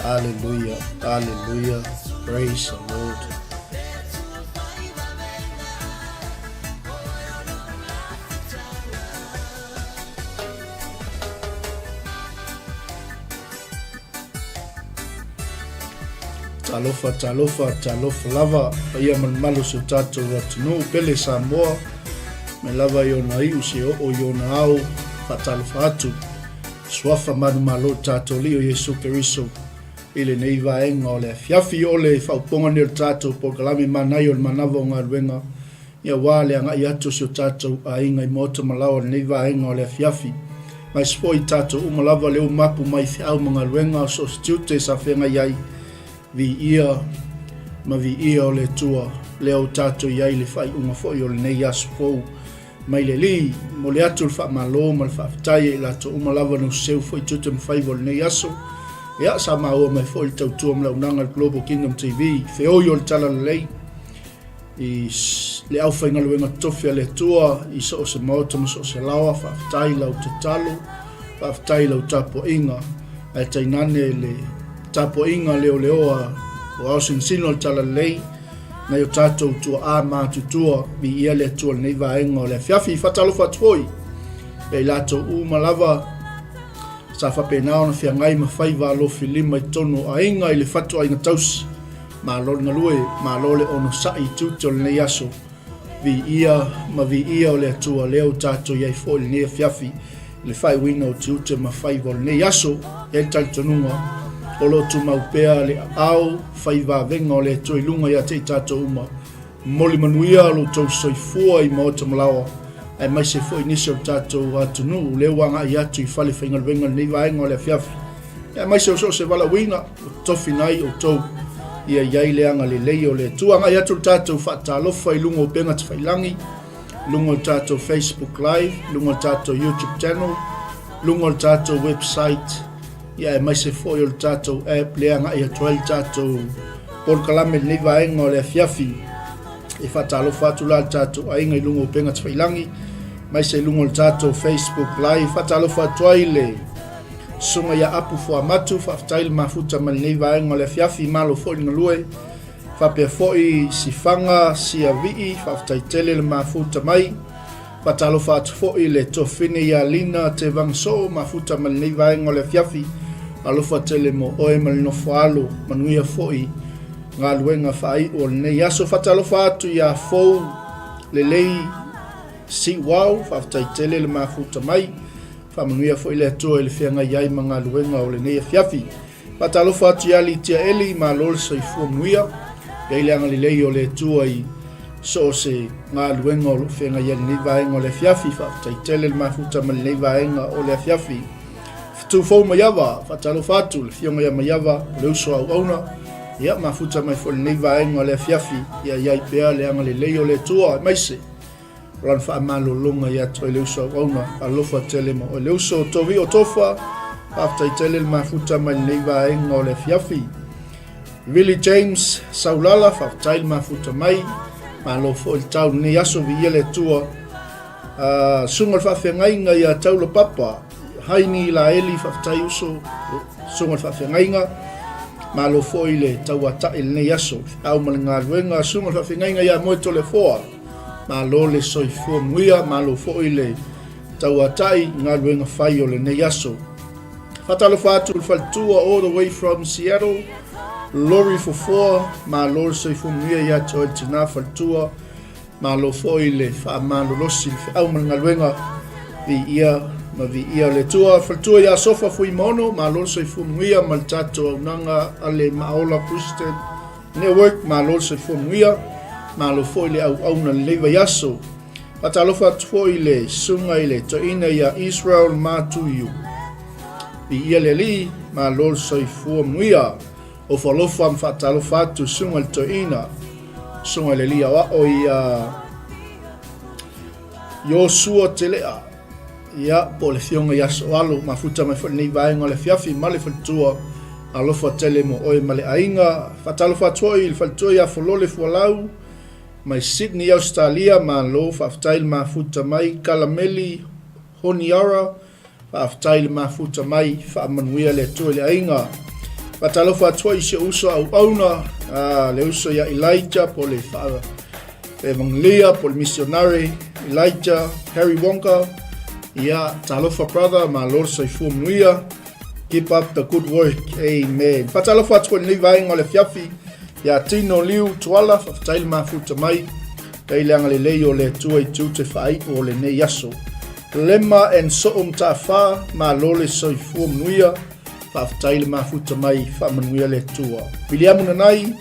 Aleluia, aleluia, praise the Lord. Talofa, talofa, talofa lava, paia ma le mamalu o si o tatou atunuu pele Samoa, mai lava i ona iu se oo i ona ao, faatalofa atu. Suafa manumalo o tatou Alii o Iesu Keriso i lenei vaega o le afiafi o le faaupoga nei o le tatou polokalame manaia o le manava o galuega ia aua le agai atu o si o tatou aiga i maota ma laoa o lenei vaega o le afiafi. Aemaise foi i tatou uma lava lea ua mapu mai i feau ma galuega o so o se tiute sa feagai ai, viia ma viia o le Atua lea ua tatou i ai i le faaiuga foi o lenei aso fou. Mai le Alii, momoli atu le faamalo ma le faafetai ia i latou uma lava na useu foi tiute ma faiva o lenei aso. Ia, sa maua mai foi le tautua ma le auaunaga a le Global Kingdom TV, feoi o le Talalelei, i le aufaigaluega totofi a le Atua i so o se maota ma so o se laoa, faafetai lau tatalo, faafetai lau tapuaiga, ae tainane le tapuaiga leoleoa o aosinosino o le Talalelei, nai o tatou tuaa matutua, viia le Atua i lenei vaega o le afiafi. Faatalofa atu foi ia i latou uma lava sa faapena ona feagai ma faiva alofilima i totonu o aiga i le fatuaiga tausi. Malo le galue, malo le onosai i tiute o lenei aso. Viia ma viia o le Atua lea ua tatou i ai foi i lenei afiafi i le faaiuina o tiute ma faiva o lenei aso. E i ai le talitonuga o lo o tumau pea le aao fai vavega o le Atua i luga ia te i tatou uma. Momoli manuia lo outou soifua i maota ma laoa, aemaise foi nisi o le tatou atunuu lea ua agai atu i fale faigaluega i lenei vaega o le afiafi, aemaise o so o se valaauina ua tofina ai outou ia i ai le agalelei o le Atua. Agai atu le tatou faatalofa i luga o upega tafailagi, luga o le tatou Facebook Live, luga o le tatou YouTube channel, luga o le tatou website, ia aemaise foi o le tatou app lea agai atu ai le tatou polokalame i lenei vaega o le afiafi. E faatalofa atu la le tatou aiga i luga o upega tafailagi, aemaise i luga o le tatou Facebook Live. Faatalofa atu ai le Susuga ia Apu Fuamatu, faafetai le mafuta mai lenei vaega o le afiafi, malo foi le galue. Faapea foi Sifaga Siavii, faafetai tele le mafuta mai. Faatalofa atu foi le Tofine ia Lina Tevagasoo, mafuta mai lenei vaega o le afiafi. Alofa tele mo oe ma le nofo alo, manuia foi galuega faaiu o lenei aso. Faatalofa atu ia Fou Lelei Siuao, faafetai tele le mafuta mai. Faamanuia foi le Atua i le feagai ai ma galuega o lenei afiafi. Faatalofa atu ia Litia Eli, malo le soifua manuia. I ai le agalelei o le Atua i so o se galuega o lo o feagai ai lenei vaega o le afiafi. Faafetai tele le mafuta ma lenei vaega o le afiafi. Fetu fou Maiava, faatalofa atu le afioga ia Maiava, o le uso a auauna. Ia, mafuta mai foi lenei vaega o le afiafi, ia i ai pea le agalelei o le Atua, aemaise O lana faamalologa ia te oe le uso auauna, alofa tele ma oe le uso. Tovio Tofa, faafetai tele le mafuta mai lenei vaega o le afiafi. Billy James Saulala, faafetai le mafuta mai. Malo foi le tau lenei aso, viia le Atua. Susuga o le faafeagaiga ia Taula Papa, Haini Laeli, faafetai uso, susuga o le faafeagaiga. Malo foi le tauatai lenei aso. Feau ma le galuega, susuga o le faafeagaiga ia Moe Toleafoa. Malo le soifua manuia, malo foi le tauatai i galuega fai o lenei aso. Faatalofa atu le faletua all the way from Seattle, Lori Fofoa, malo le soifua manuia ia te oe le tina faletua, malo foi le faamalolosi le feau ma le galuega, viia ma viia le Atua. Faletua ia Sofa Fuimaono, malo le soifua manuia ma le tatou auaunaga a le Maaola Christian Network, malo le soifua manuia, malo foi le auauna lenei vaiaso. Faatalofa atu foi i le susuga i le toeaina ia Israel Matuiu. Viia le Alii, malo le soifua manuia. Ofo alofa ma faatalofa atu susuga i le toeaina, susuga i le alii aoao ia Iosua Telea, ia, po o le Afioga ia Soalo, mafuta mai foi lenei vaega o le afiafi ma le faletua, alofa tele mo oe ma le aiga. Faatalofa atu foi i le faletua ia Folole Fualau, mai Sydney, Ausetalia, malo faafetai le mafuta mai, Kalameli Honiara, faafetai le mafuta mai, faamanuia le Atua i le aiga. Faatalofa atu foi i si ou uso auauna, le uso ia Elijah po o le faa Evangelia po o le missionary Elijah Harry Wonka. Ia, talofa brother, malo le soifua manuia. Keep up the good work. Amen. Faatalofa atu foi i lenei vaega o le afiafi ia Tino Liu Tuala, faafetai le mafuta mai. Dai le agalelei o le Atua i tiute faaiu o lenei aso. Lema and Soo Matafa, malo le soifua manuia. Faafetai le mafuta mai, faamanuia le Atua. Viliamu Nanai,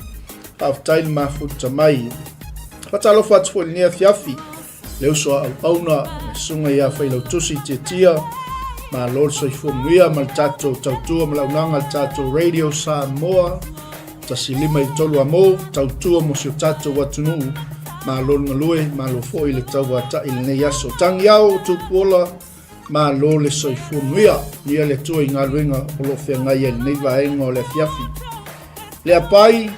faafetai le mafuta mai. Faatalofa atu foi i lenei afiafi, le uso a auauna, le susuga ia Failautusi Tiatia, malo le soifua manuia ma le tatou tautua ma le auaunaga le tatou Radio Samoa, 153 amo, tautua mo si o tatou atunuu, malo le galue, malo foi le tauata'i i lenei aso. Tagiao, Tupuola, Malo le soifua manuia. Manuia le Atua i galuega o lo o feagai ai lenei vaega o le afiafi. Le apai,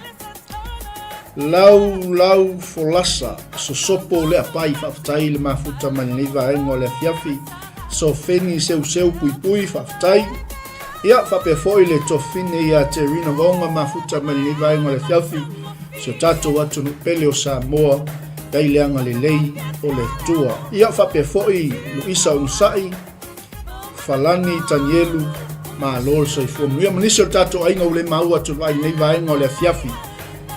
lau lau folasa, sosopo le apai, faafetai le mafuta mai lenei vaega o le afiafi. Sofeni seuseu puipui, faafetai. Ia, faapea foi le tofine ia Terina Vaoga mafuta mai lenei vaega o le afiafi, si o tatou atunuu pele o Samoa, dai le agalelei o le Atua. Ia, faapea foi Luisa Onosai, Falani Tanielu, malo le soifua manuia. Ma nisi o le tatou aiga ua le maua atu ai lenei vaega o le afiafi,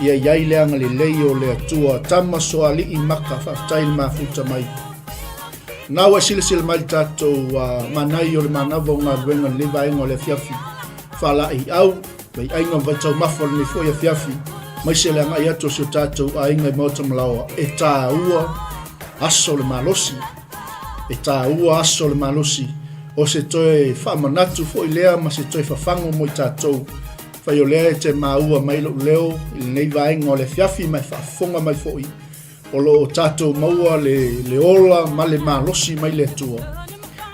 ia i ai le agalelei o le Atua. Tama Soalii Maka, faafetai le mafuta mai. Na ua e silasila mai le tatou manai o le manava o galuega i lenei vaega o le afiafi faalaeiau, vaiaiga ma vaitaumafa o lenei foi afiafi, maise le agai atu o si o tatou aiga i Maota Malaoa, e taua aso o le malosi. E taua aso o le malosi, o se toe faamanatu foi lea ma se toe fafago mo i tatou. Fai o lea e te maua mai lou leo i lenei vaega o le afiafi ma e faafofoga mai foi, O lo o tatou maua le, le ola ma le malosi mai le Atua.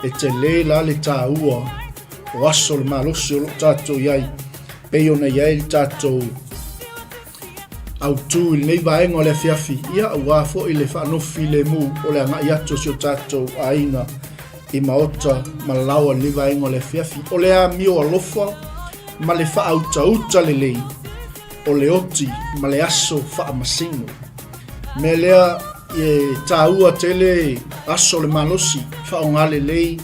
E tele la le taua o aso le malosi o lo o tatou i ai. Pei ona i ai le tatou autū i lenei vaega o le afiafi, ia aua foi le faanofi lemu o le agai atu o si o tatou aiga i maota ma laoa i lenei vaega o le afiafi. O le amio alofa ma le faautauta lelei o le oti ma le aso faamasino. Mea lea e taua tele aso o le malosi, faaaoga lelei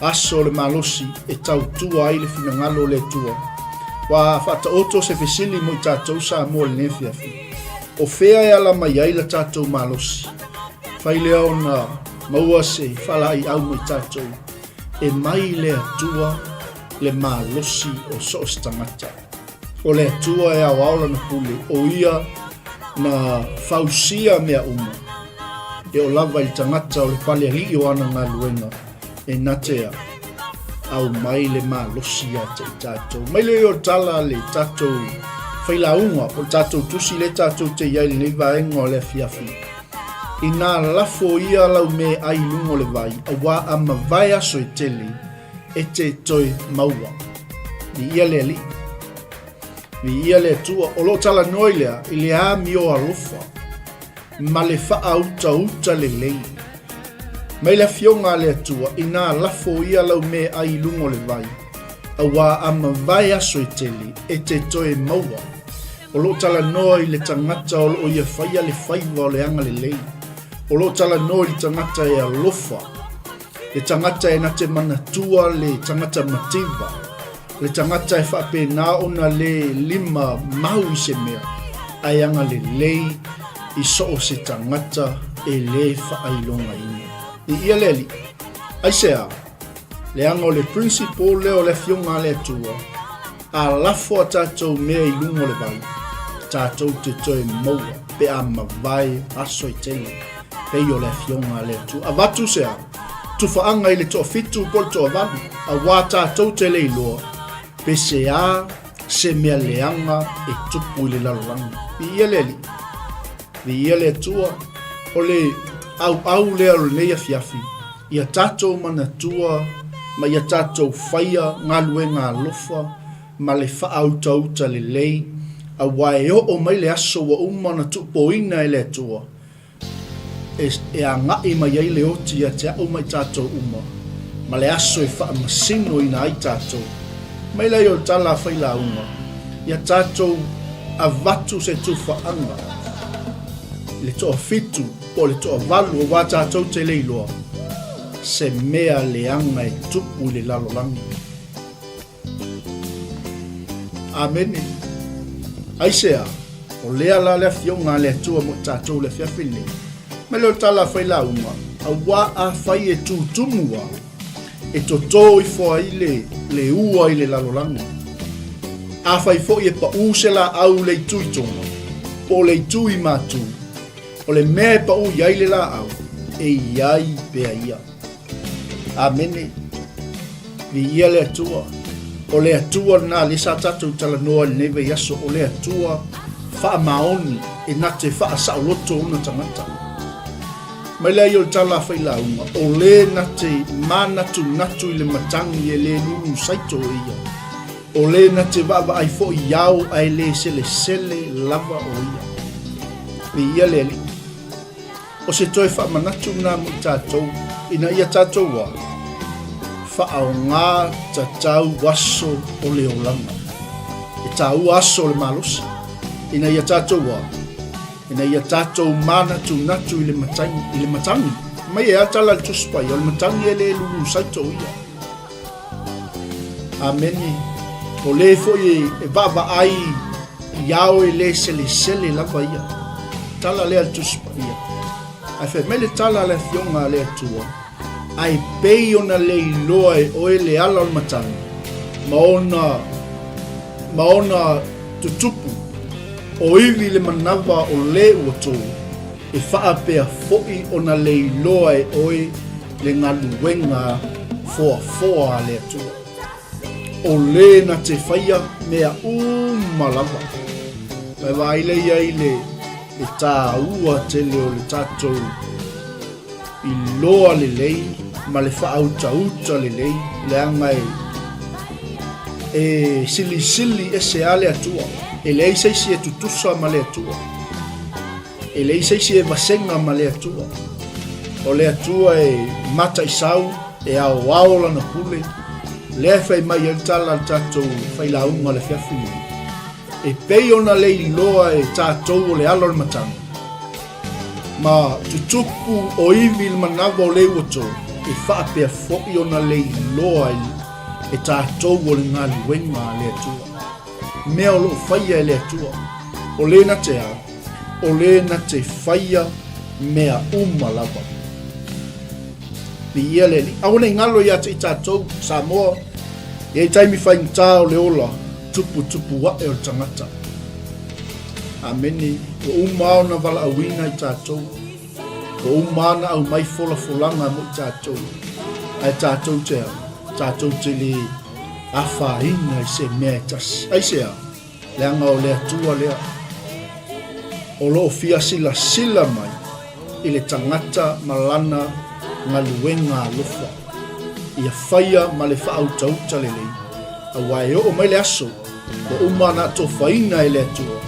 aso o le malosi e tautua ai le finagalo o le Atua. Ua faataoto se fesili mo i tatou Samoa i lenei afiafi. O fea e ala mai ai la tatou malosi? Fai lea ona maua se faalaeiau mo i tatou. E mai le Atua le malosi o so o se tagata. O le Atua e aoao lana pule, o ia na fausia mea uma. E oo lava i le tagata o le pale alii o ana galuega, e natea aumai le malosi ia te i tatou. Mai le o tala le tatou failauga, po le tatou tusi le tatou te i ai lenei vaega o le afiafi. Inā lafo ia lau meaai i luga o le vai, auā a mavae aso e tele, e te toe maua. Viia le Alii. Viia le Atua. O lo o talanoa i lea, i le amio alofa ma le faautauta lelei. Mai le afioga a le Atua, inā lafo ia lau meaai i luga o le vai, auā a mavae aso e tele, e te toe maua. O lo o talanoa i le tagata o lo o ia faia le faiva o le agalelei. O lo o talanoa i le tagata e alofa. Le tagata e na te manatua le tagata mativa, le tagata e faapena ona le lima mau i se mea, ae agalelei i so o se tagata e le faailogaina. I ia le Alii, aisea? Leaga o le principle lea o le Afioga a le Atua, A lafo a tatou mea i luga o le vai, tatou te toe maua pe a mavae aso e tele, pei o le Afioga a le Atua. Avatu se a? Tufaaga i le toafitu po o le toavalu, auā tatou te le iloa pe se a se mea leaga e tupu i le lalolagi. Viia le Alii, viia le Atua, o le auau lea o lenei afiafi, Ia tatou manatua ma ia tatou faia galuega alofa ma le faautauta lelei, aua e oo mai le aso ua uma ona tuupoina e le Atua e agai mai ai le oti ia te au ma i tatou uma, ma le aso e faamasinoina ai tatou. Mai lai o le tala a Failauga. Ia tatou avatu se tufaaga i le toafitu po o le toavalu aua tatou te le iloa se mea leaga e tupu i le lalolagi. Amene. Aisea? O lea la le afioga a le Atua mo i tatou i le afiafi lenei. Mai lea o le tala a failauga, auā afai e tutumu a, e totō ifo ai le, le ua i le lalolagi. Afai foi e paʻū se lāʻau i le itu i Tonga, po o le itu i Matū, o le mea e paʻū i ai le lāʻau, e i ai pea ia. Amene. Viia le Atua. O le Atua lena lea sa tatou talanoa i lenei vaiaso, o le Atua faamaoni e na te faasaoloto ona tagata. Mai lea i o le tala a failauga, o le na te manatunatu i le matagi e le lulu saito e ia. O le na te vaavaai foi i ao ae le selesele lava o ia. Viia le Alii. O se toe faamanatu lena mo i tatou, ina ia tatou a faaaogā tatau aso o le olaga. E tāua aso o le malosi, ina ia tatou a, ina ia tatou manatunatu i le matagi, i le matagi. Mai e a tala le Tusi Paia, o le matagi e le lulu saito ia. Amene. O le foi e vaavaai i ao e le selesele lava ia. Tala lea le Tusi Paia. Ae fai mai le tala a le Afioga a le Atua, ae pei ona le iloa e oe le ala o le matagi, ma ona, ma ona tutupu, o iwi le manawa o le ua tō, e faapea foi ona le iloa e oe le galuega foafoa a le Atua. O le na te whaia mea uma lava. Mai vaai lea ia i le, le tāua tele o le tātou iloa lelei ma le faautauta lelei, leaga e, e silisili ese a le Atua. E leai se isi e tutusa ma le Atua. E leai se isi e vasega ma le Atua. O le Atua e mataisau, e aoao lana pule, lea e fai mai ai le tala a le tatou failauga o le afiafi lenei. E pei ona le iloa e tatou o le ala o le matagi, ma tutupu o iwi i le manawa o le ua tō, e faapea foi ona le iloa e tatou o le galuega a le Atua. Mea o lo o faia e le Atua, o le na te a, o le na te faia mea uma lava. Viia le Alii. Aua ne i galo ia te i tatou, Samoa, e i ai taimi faigata o le ola, tuputupu ae o le tagata. Amene. Ua uma lava ona valaauina i tatou. Ua uma lava ona aumai folafolaga mo i tatou. Ae tatou te a? Tatou te le afaina i se mea e tasi. Aisea? Leaga o le Atua lea o lo o fia silasila mai i le tagata ma lana galuega alofa, ia faia ma le faautauta lelei, aua e oo mai le aso ua uma ona atofaina e le Atua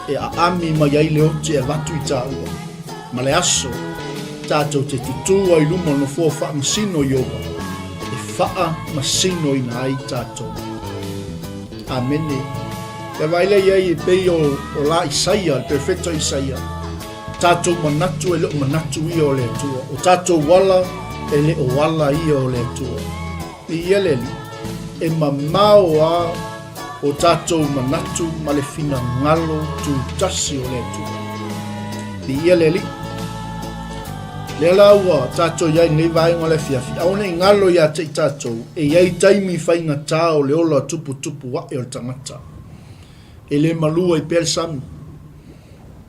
e aami mai ai le oti e avatu i tāua, ma le aso tatou te tutū ai i luma o le nofoa faamasino o Ieova e faamasinoina ai tatou. Amene. Ia vaai lea i ai e pei o, o la Isaia, le perfeto Isaia. Tatou manatu e le o manatu ia o le Atua. O tatou ala e le o ala ia o le Atua. I ia le Alii, e mamao a o tatou manatu ma le finagalo tutasi o le Atua. I ia le Alii. Lea la ua tatou i ai i lenei vaega o le afiafi, aua ne i galo ia te i tatou, e i ai taimi faigata o le ola tuputupu ae o le tagata. E le malu ai pea le sami,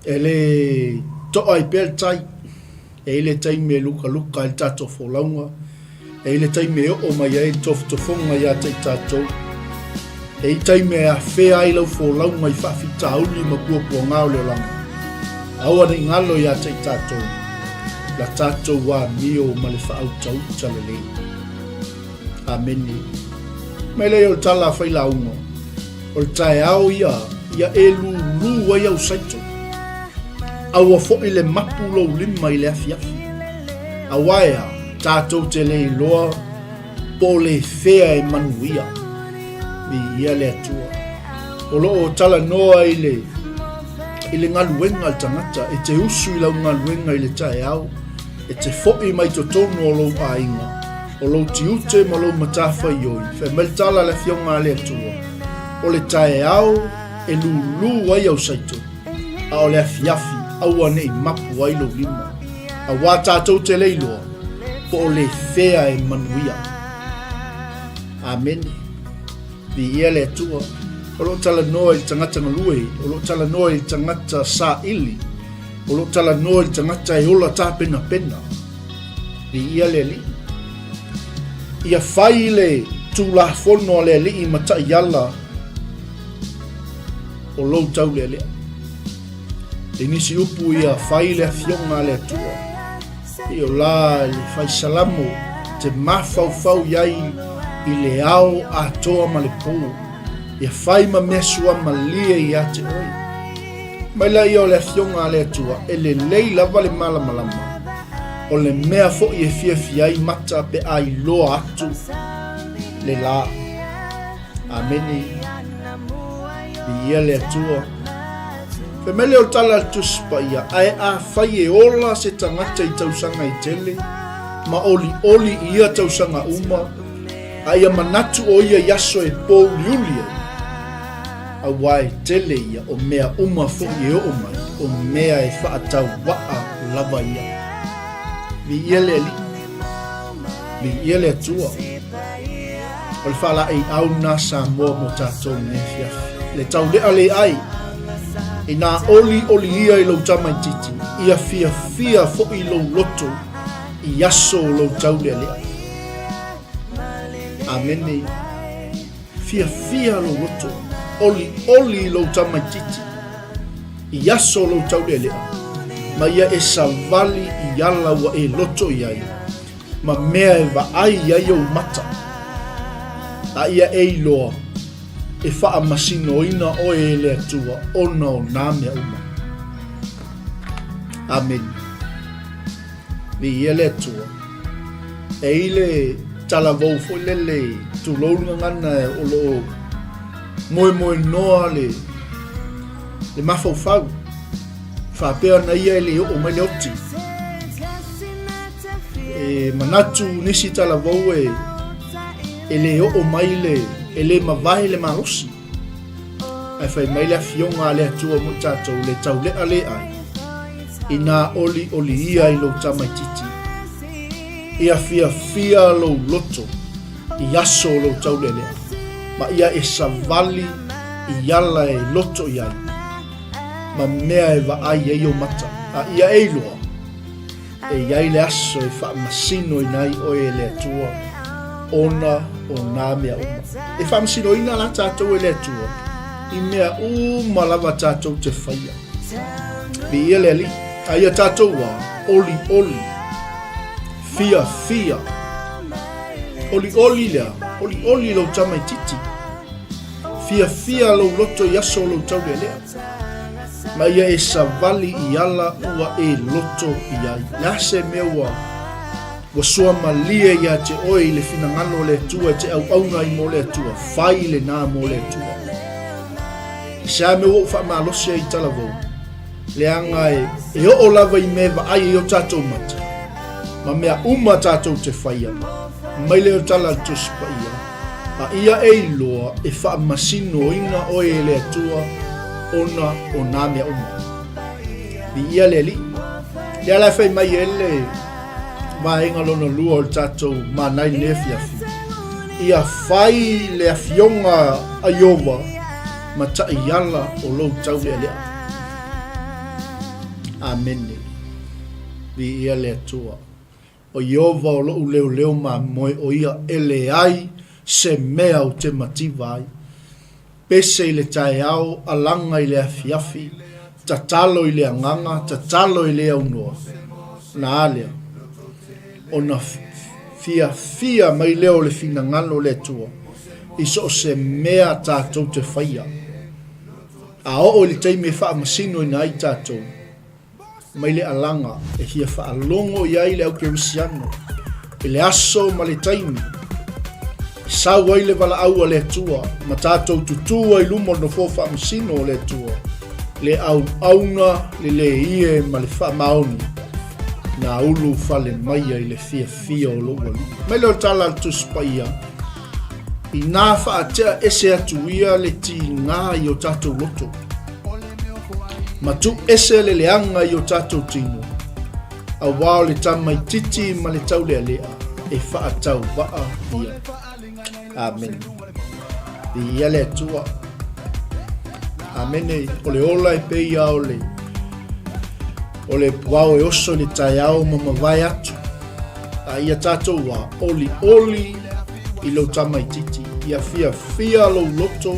e le toa ai pea le tai, e i ai le taimi e lukaluka ai le tatou folauga, E i le taimi e oo mai ai le tofotofoga ia te i tatou. E i taimi e afea ai lau folauga i faafitauli ma puapuaga o le olaga. Aua ne i galo ia te i tatou la tatou amio ma le faautauta lelei. Amene. Mai lea o le tala a failauga, o le taeao ia, ia e lūlū ai au saito. Aua foi le mapu lou lima i le afiafi. Aua e a, tatou te le iloa po o le fea e manuia. Viia le Atua. O lo o talanoa i le, i le galuega a le tagata, e te usu i lau galuega i le taeao, e te fo'i mai totonu o lou aiga, o lou tiute ma lou matafaioi, fai mai le tala a le Afioga a le Atua, o le taeao e lūlū ai au saito, a o le afiafi aua ne i mapu ai lou lima, auā tatou te le iloa po o le fea e manuia. Amene. Viia le Atua. O lo o talanoa i le tagata galue, o lo o talanoa i le tagata saili, o lo o talanoa i le tagata e ola tapenapena. Viia le Alii. Ia fai le Tulafono a le Alii ma taiala o lou taulealea. I nisi upu ia fai le afioga a le Atua. I o la le fai salamo te mafaufau i ai i le ao atoa ma le pō. Ia fai ma mea suamalie ia te oe. Mai la ia o le afioga a le Atua, e lelei lava le malamalama. O le mea foi e fiafia ai mata pe a iloa atu le la. Amene. Viia le Atua. Fai mai lea o le tala a le Tusi Paia, ae afai e ola se tagata i tausaga e tele, ma olioli i ia tausaga uma, a ia manatu o ia i aso e pōuliuli ai, auā e tele ia o mea uma foi e oo mai, o mea e faatauaa lava ia. Viia le Alii. Viia le Atua. O le faalaeiau lena Samoa mo tatou i lenei afiafi. Le taulea le ai, inā olioli ia i lou tamaitiiti, ia fiafia foi lou loto i aso o lou taulealea. Amene. Fiafia lou loto, olioli i lou tamaitiiti, i aso o lou taulealea, ma ia e savali i ala ua e loto i ai, ma mea e vaai ai ou mata, a ia e iloa e faamasinoina oe e le Atua ona o nā mea uma. Amene. Viia le Atua. E i le talavou foi lele, tulou le gagana o lo o moemoenoa le, le mafaufau, faapea na ia e le oo mai le oti. E manatu nisi talavou e, e le oo mai le, e le mavae le malosi. Ae fai mai le afioga a le Atua mo i tatou le taulea le ai, inā olioli ia i lou tamaitiiti. Ia fiafia lou loto i aso o lou taulelea, ma ia e savali i ala e loto i ai, ma mea e vaai ai ou mata, a ia e iloa, E i ai le aso e faamasinoina ai oe e le Atua ona o nā mea uma. E faamasinoina la tatou e le Atua i mea uma lava tatou te faia. Viia le Alii, a ia tatou wā, oli oli, fia fia, oli oli lea, oli oli lou tamaititi, fia fia lou loto i aso o lou taulealea. Ma ia e savali i ala ua e loto i ai. Le a se mea ua ua suamalie ia te oe i le finagalo o le Atua e te auauna ai mo le Atua, fai lenā mo le Atua. I se a mea ua ou faamalosi ai i talavou, leaga e, e oo lava i mea e vaai ai o tatou mata, ma mea uma tatou te faia, mai lea o tala a le Tusi Paia, A ia e iloa e faamasinoina oe e le Atua ona o nā mea uma. Viia le Alii. Lea la e fai mai e le vaega lona lua o le tatou mana i lenei afiafi. Ia fai le afioga a Iowa ma taiala o lou taulealea. Amene. Viia le Atua. O Ieova o loʻu leoleo mamoe o ia e leai se mea ou te mativa ai. Pese i le taeao, alaga i le afiafi, tatalo i le agaga, tatalo i le aunoa. Na a lea? Ona fiafia mai lea o le finagalo o le Atua i so o se mea tatou te faia. A oo i le taimi e faamasinoina ai tatou, mai le alaga e fia faalogo i ai le au kerisiano i le aso ma le taimi. Sau ai le valaau a le Atua ma tatou tutū ai luma o le Nofoa Faamasino o le Atua, le auauna, le lē ie ma le faamaoni, na ulu fale mai ai le fiafia o lou Alii. Mai lea o le tala a le Tusi Paia, Inā faatea ese atu ia le tigā i o tatou loto, ma tuu ese le leaga i o tatou tino, Aua o le tamaititi ma le taulealea e faatauvaa ia. Amene. Viia le Atua. Amene. O le ola e pei a o le o le puao e oso i le taeao ma mavae atu. A ia tatou wā, oli oli i lou tamaititi, ia fiafia lou loto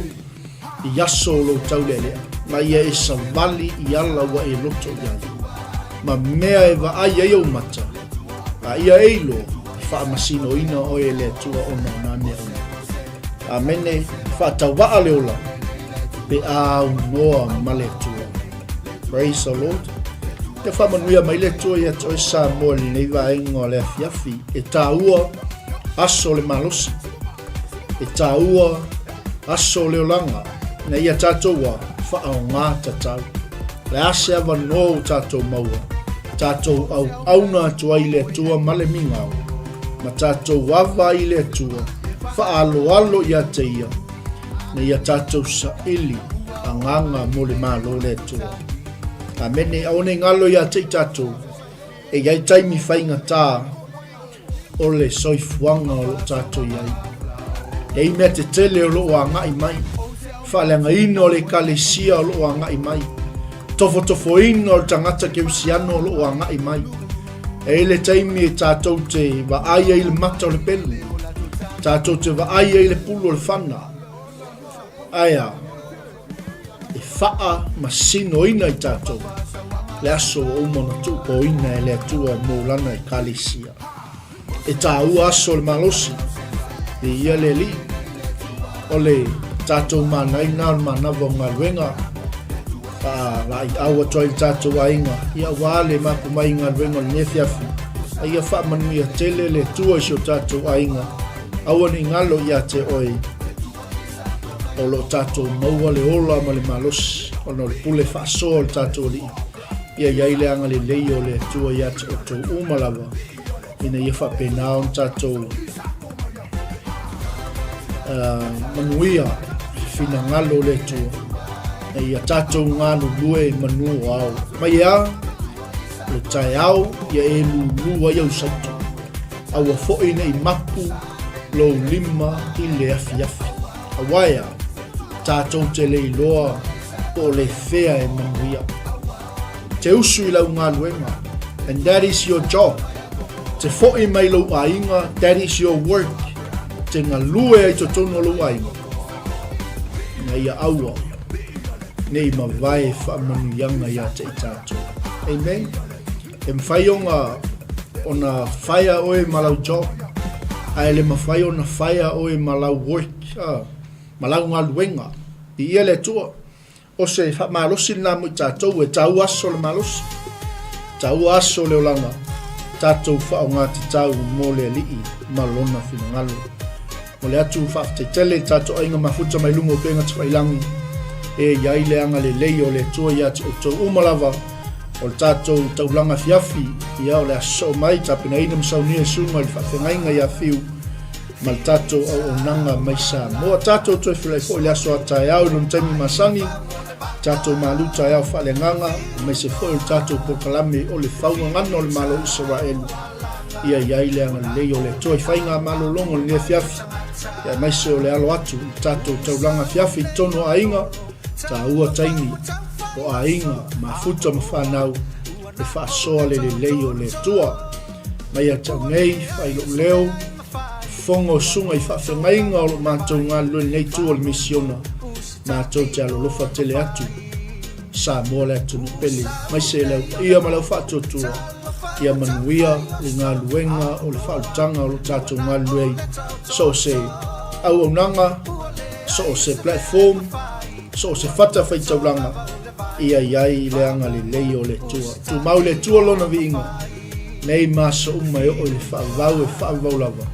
i aso o lou taulealea, ma ia e savali i ala ua e loto i ai, ma mea e vaai ai ou mata, a ia e iloa, e faamasinoina oe e le Atua ona o nā mea uma. Amene, faatauvaa le ola, pe a aunoa ma le Atua. Praise the Lord. Ia faamanuia mai le Atua ia te oe Samoa i lenei vaega o le afiafi e tāua aso o le malosi. E tāua aso o le olaga ina ia tātou a whaaogā tatau. Le a se avanoa o tātou maua, tātou auauna atu ai i le Atua ma le migao, ma tātou ava ai i le Atua, whaaloalo ia te ia, ina ia tātou saili agaga mo le Malo o le Atua. Amene, aua nei ngalo ia te i tātou, e iai taimi whaingatā, o le soifuaga o lo o tatou i ai. E i mea tetele o lo o agai mai, faaleagaina o le ekalesia o lo o agai mai, tofotofoina o le tagata kerisiano o lo o agai mai. E i le taimi e tatou te vaai ai i le mata o le pelu, tatou te vaai ai i le pulu o le fana, ae a, e faamasinoina i tatou le aso ua uma ona tuupoina e le Atua mo lana Ekalesia. E tāua aso o le malosi, e ia le Alii, o le tatou manaina o le manava o galuega, faalaiau atu ai le tatou aiga, ia aua le mapu mai i galuega o lenei afiafi, a ia faamanuia tele le Atua i si o tatou aiga, aua ne i galo ia te oe, O lo o tatou maua le ola ma le malosi ona o le pule faasoa o le tatou Alii. Ia i ai le agalelei o le Atua ia te outou uma lava, ina ia faapena ona tatou manuia i finagalo o le Atua, ina ia tatou galulue i manu o ao. Mai e a? O le taeao ia e lulu ai au saito. Aua foi ne i mapu lou lima i le afiafi. Aua e a? Tatou te le iloa po o le fea e manuia. Te usu i lau galuega, and that is your job. Te foi mai lou aiga, that is your work. Te galue ai totonu o lou aiga. Ina ia aua ne i mavae faamanuiaga ia te i tatou. Amen. E mafai ona ona fire oe ma lau job, ae le mafai ona fire oe ma lau work, ma lau galuega. Viia le Atua. O se faamalosi lena mo i tatou, e taua aso le malosi, taua aso le olaga, tatou faaaoga tatau mo le Alii ma Lona finagalo. Mo le atu faafetai tele i tatou aiga mafuta mai luga o upega tafailangi, e i ai le agalelei o le Atua ia te outou uma lava, o le tatou taulaga afiafi, ia o le aso soo mai, tapenaina ma saunia e susuga i le faafeagaiga ia Fiu ma le tatou auaunaga mai Samoa. Tatou toe feiloai foi i le aso a taeao i lona taimi masani, tatou malu taeao faaleagaga, aemaise foi o le tatou polokalame o le faugagana o le Malo o Isaraelu. Ia i ai le agalelei o le Atua i faiga malologa o lenei afiafi, ia aemaise o le alo atu i le tatou taulaga afiafi i totonu o aiga, taua taimi o aiga, mafuta ma fanau, e faasoa le lelei o le Atua. Mai ia te au nei, fai lou leo, fofoga o susuga i faafeagaiga o lo matou galulue i lenei itu o le misiona, matou te alolofa tele atu. Samoa le atunuu pele, aemaise le au paia ma le au faatuatua, ia manuia le galuega o le faaolataga o lo tatou galulue ai, so o se auaunaga, so o se platform, so o se fata faitaulaga, ia i ai le agalelei o le Atua. Tumau le Atua lona viiga, nei ma aso uma e oo i le faavavau e faavavau lava.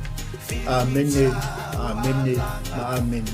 Amene, amene, ma amene.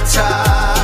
Tagata.